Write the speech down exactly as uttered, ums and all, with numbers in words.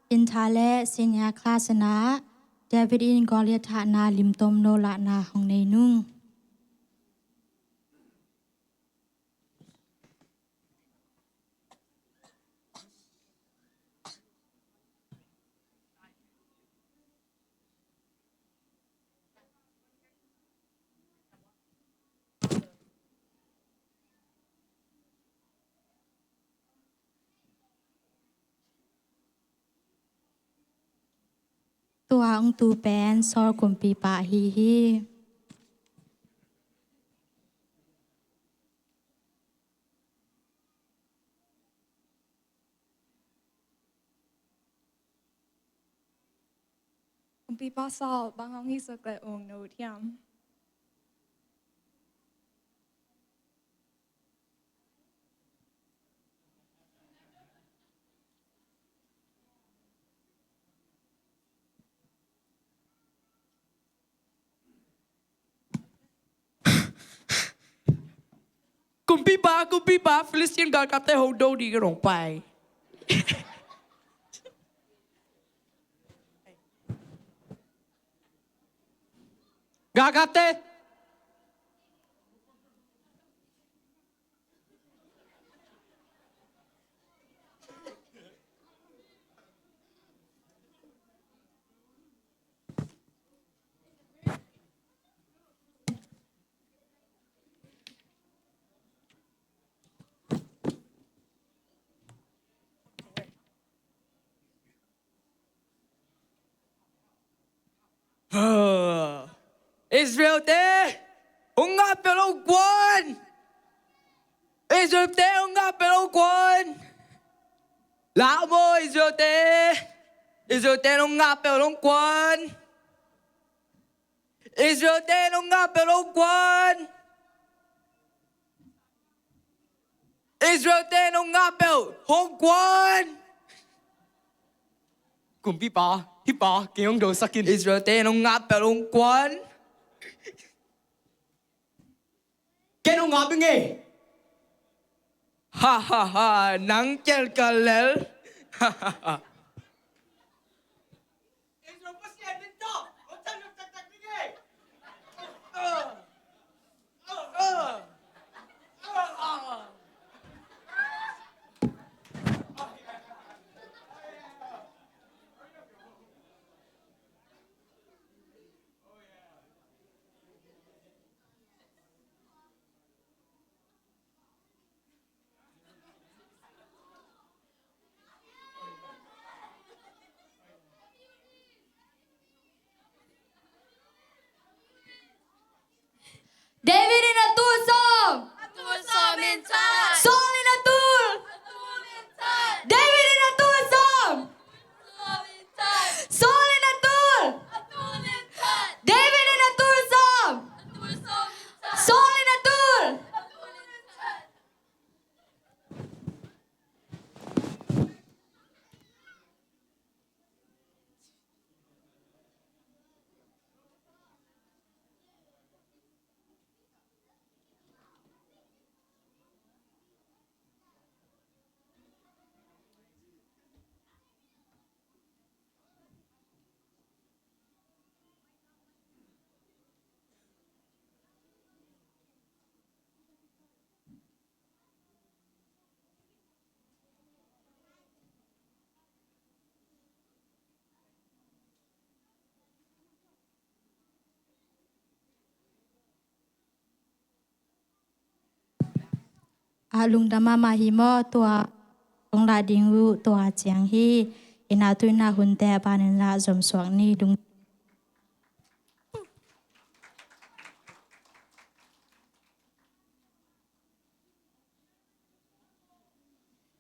Intha le senior class in ah David in Goliath hahna limtom no lahna hong nei nung. Tua hong tu pen Saul kumpipa ahi hi. Kumpipa Saul, bang hong hisak le ung na ut hiam? Kumpipa, kumpipa, Philistine galkapte hong do ding a hong pai. Galkapte. Israel-te hong ngah peuh lo kuan. Israel-te hong ngah peuh lo kuan. Lau maw Israel-te. Israel-te hong ngah peuh lo kuan. Israel-te hong ngah peuh lo kuan. Israel-te hong ngah peuh hong kuan. Kumpipa, hih pa kei hong dosak in. Israel-te hong ngah peuh hong kuan. Kei hong ngah peuh ngei. Ha ha ha, nang kel ka lel. Ha ha ha. David in a tul sawm. A tul sawm in that. Saul in a tul. A tul in that. David in a tul sawm. A tul in that. Saul in a tul. A tul in that. David in a tul sawm. A tul sawm in that. Saul in a tul. A tul in that. A lungdam mahmah hi maw, tua hong lah ding uh tua ciang hi. Ina tuina hunte a panin lah zomsuak ni lung.